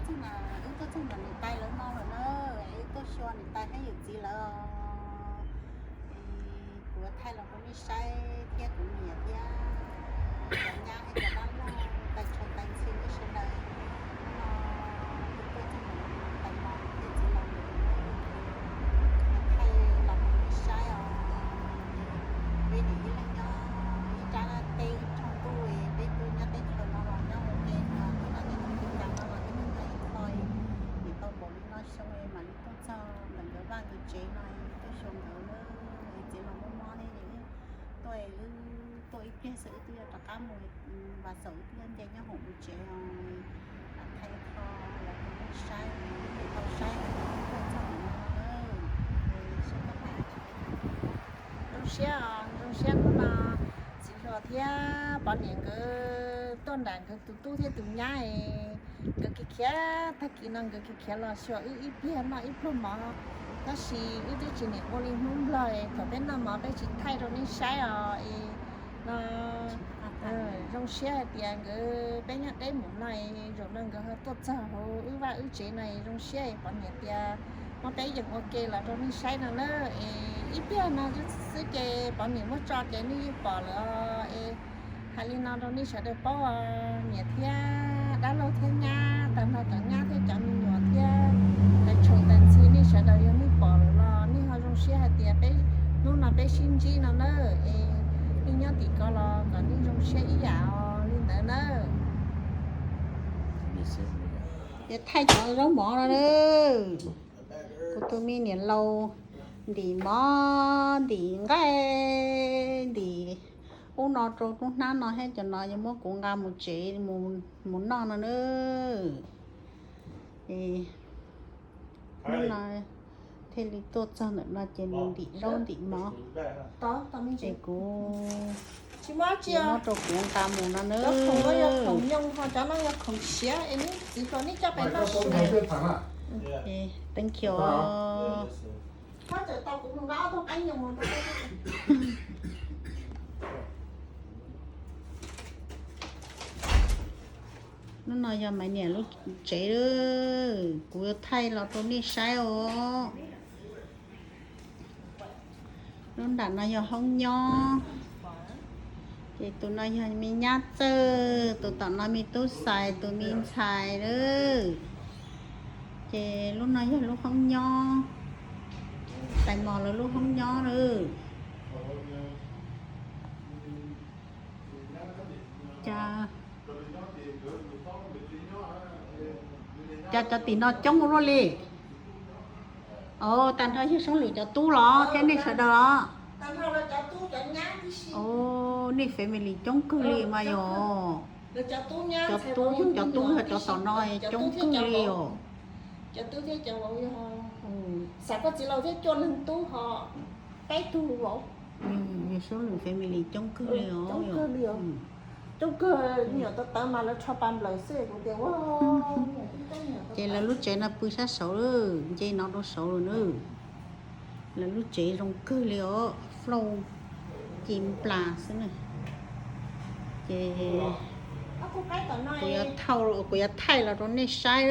Txog na, wb tuaj txog ntawm niam tais lawv no lawm na, wb tuaj xyuas niam tais thiab yawm txiv lawm os. Kuv yuav thaij los rau nej saib thiab kuv niam thiab cov nyab thiab cov dab laug tais tshau tais ntxhw nej sawv daws. Hnub no wb tuaj txog ntawm niam tais no thiab txiv laus lawm, thaij los rau nej saib os. Peb nim ib leeg nyob ib rab teb ib thooj ntuj, peb tuaj nyob teb chaws no los nyob ua ke, twb nyob teb chaws Amelikas no los twb nyob ib qho, nim tau npaum li no xyoo mam li tuaj txog ntawm nkawd vaj nkawd tsev no tuaj xyuas nkawd na. Txiv laus mob mob ne, tuaj wb tuaj ib pliag xwb wb twb yuav rov qab mus, vas xaum wb twb yuav nce nyob hauv mus tsev os. Thaij qho los rau nej saib, nej tau saib tuaj txog ntawm no na. Zoo siab os, zoo siab hnub no txiv hluas thiab poj niam nkawd tuaj nram nkawd tus tub thiab tus nyab, nkawd khiav khiav tag kis no nkawd khiav khiav los xyuas wb ib pliag noj ib pluag mov, tab sis wb twb tsis niam ua li Hmoob Nplog thaum peb noj mov peb tsis thaij rau nej saib os. No zoo siab hais tias nkawd peb nyob deb mus no, zaum no nkawd ho tuaj txog hauv wb vaj wb tsev no zoo siab poj niam tias muab peb yeem ua ke los rau nej saib no na. Es ib pliag no xwb ces poj niam muab tso ces nej yeej pom lawm os. Es hais li no rau nej sawv daws paub, niam thiab dab laug thiab nyab, tag nrho cov nyab thiab cov me nyuam thiab tais tshau tais ntxhw nej sawv daws yog nej pom lawm los nej ho zoo siab hais tias peb hnub no peb sib ntsib no na. Es nej nyob tim ko los kom nej zoo siab ib yam os li ntawd na. Ces thaij cov zaub mov no na. Kuv tus me niam laus ntim mov ntim nqaij ntim ub no rau lub hnab no thiab cov no yuav muab kuv nqa mus tsev mus noj no na. Hnub no thiaj li tuaj txog ntawm no ces mus ntim zaub ntim mov. Ces kuv muab rau kuv nqa mus no na. Thank you. Hnub no yog Maiv niam lub tsev, kuv yuav thaij los rau nej saib os. Lub nram no yog hoob nyob, ces tus no yog me nyab Txawj, tus tom no me tub Xais, tus me ntxhais lawm. Ces lub no yog lub hoob nyob, tais mos lawv lub hoob nyob lawm. Cas cov tim no coob ua luaj li? Os, tag nrho yog Soob Lwm cov tub los thiab nej sawv daws los? Os, nej family coob kawg li mas yog. Cov tub, cov tub yog cov tom no coob kawg li os. Yog Soob Lwm family coob kawg li os. Coob kawg, nyuam tawv tawv mas lawv rho pa nplawm xwb kuv tias. Ces lawv lub tsev no pw sab saud, nce no rau saud lawm na. Lawv lub tsev zoo kawg li os, floor ci nplas xwb na. Ces kuv yuav thaij los rau nej saib,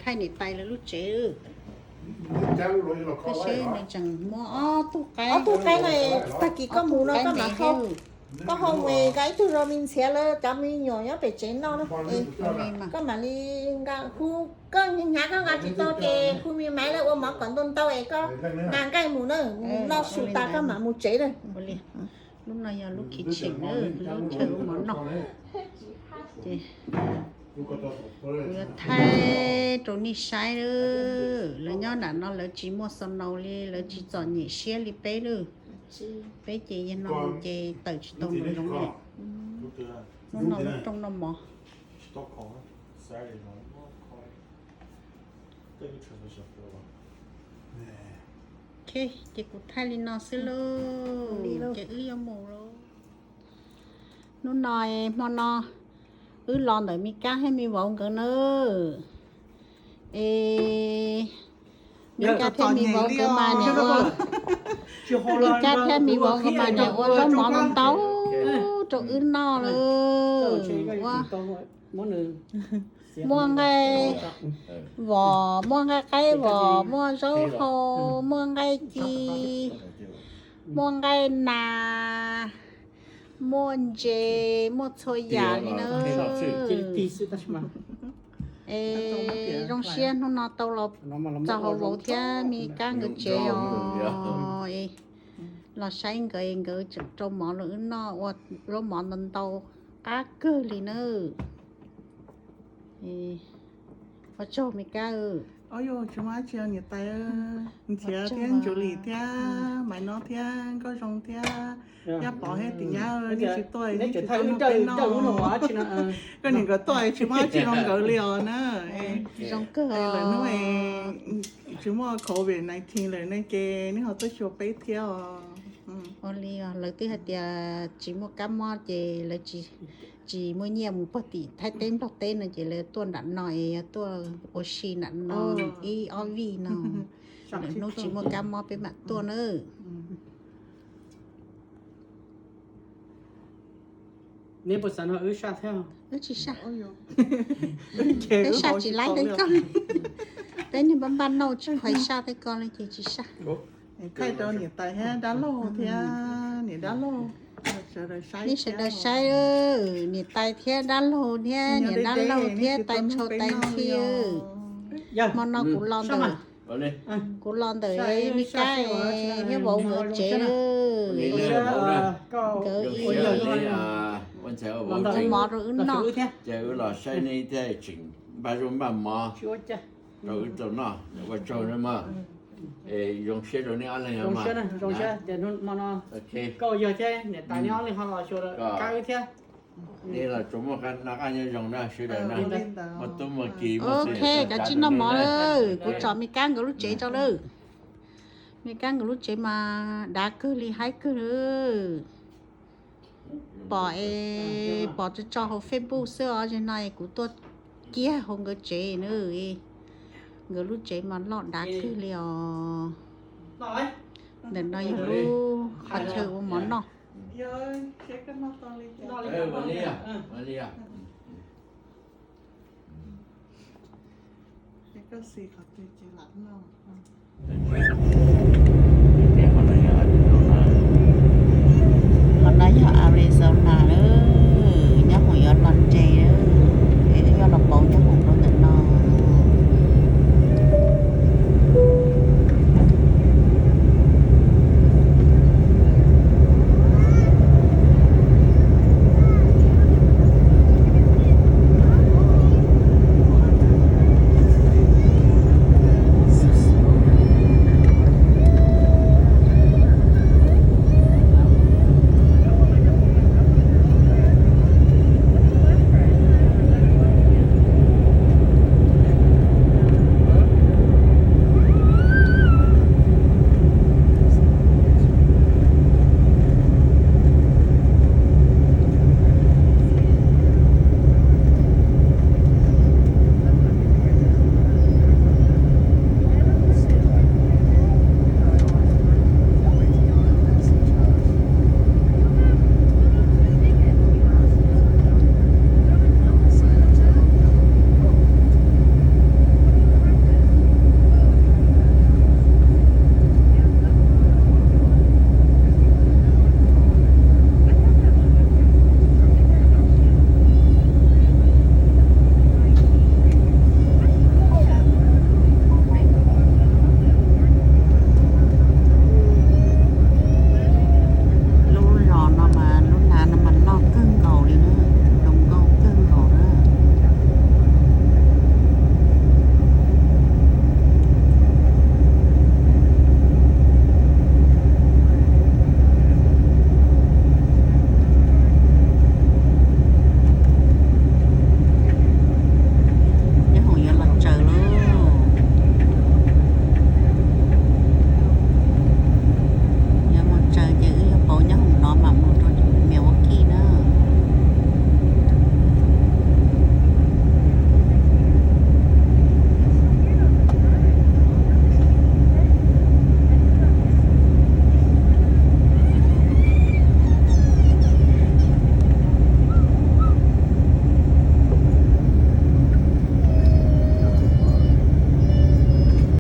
thaij niam tais lawv lub tsev. Koj saib nws tseem muaj ob tug qaib. Ob tug qaib no, tag kis koj mus no koj mam hau, koj hau mus, koj ib tug zoo me ntxhiav lawv cov me nyuam nyob pem tsev noj na. Koj mam li nqa hu, koj hnyav koj nqa tsis tau ces hu me maiv lawv ua mov kom ntau ntau es koj nqa nqaij mus na, noj su tas koj mam mus tsev na. Lub no yog lub kitchen, lub chaw ua mov noj. Ces kuv yuav thaij rau nej saib, lawv nyob nram no lawv tsis muaj snow li, lawv tsis txom nyem siab li peb lawm. Peb ces yog no ces tawm tsis tau npaum zoo li. Hnub no lub rooj noj mov. Ok, ces kuv thaij li no xwb lauj, ces wb yuav mus lauj. Hnub no, hmo no wb los ntawm Me Kab thiab Me Vauv nkawd na. Es Me Kab thiab Me Vauv nkawd mas niam ua, Me Kab thiab Me Vauv nkawd mas niam ua zaub mov ntau ntau rau wb noj lauj. Ua Muaj nqaij vos, muaj nqaij qaib vos, muaj zaub hau, muaj nqaij ci, muaj nqaij nas, muaj ntses, muaj txhua yam li na. Es zoo siab hnub no tau los txog hauv vauv thiab me kab nkawd tsev os. Los saib nkawd, nkawd tseem rau mov rau wb noj, ua zaub mov ntau ntau qab kawg li na. Ua tsaug me kab. Tsis muaj dab tsi, niam tais, Ntxhiav thiab Ntsuav Lis thiab Maiv Nob thiab Nkauj Zoo thiab Yaj Pov thiab Tim Nyab, nej tsis tuaj, nej tsis tuaj nrog peb noj. Koj niam nkawd tuaj tsis muaj dab tsi rau nkawd li os na. Zoo kawg. Lawm hnub tsis muaj covid nineteen lawm ne ces nej ho tuaj xyuas peb thiab os. Ua li os, lawv twb hais tias tsis muaj kab mob ces lawv tsis muaj nyiaj mus pog tim Thaib teb Nplog teb no ces lawv tuaj nram no es yog tuaj ua si nram no ib ob vij no. Lawm hnub tsis muaj kab mob peb mam tuaj na. Neb puas xav nrog wb saj thiab? Wb tsis saj. Peb saj tsis laib tej ko. Peb niag npaj npaj nauj tsis khuav saj tej ko li ces tsis saj. Thaij rau niam tais thiab dab laug thiab niam dab laug, nej sawv daws saib, niam tais thiab dab laug thiab niam dab laug thiab tais tshau tais ntxhi. Hmo no kuv los ntawm, kuv los ntawm me kab thiab vauv nkawd tsev. Nkawd ib ua mov rau wb noj. Ces wb los saib nej thiab tseem npaj zaub npaj mov rau wb tau noj, ua tsaug nawb mog. Es zoo siab rau nej ob leeg. Koj yog thiab niam tais neb ob leeg ho los xyuas kab wb thiab. Nej los tsuas muaj noj qab nyob zoo na sawv daws na. Muaj tub muaj ki. Ok, kav tsij noj mov lawm, kuv tsom me kab nkawd lub tsev rau lawm. Me kab nkawd lub tsev mas dav kawg li, haib kawg li. Pom es pom tso tso hauv Facebook xwb os, zaum no es kuv tuaj kiag hauv nkawd tsev na. Nkawd lub tsev mas loj dav kawg li os. Ntawm no yog lub qhov chaw ua mov noj.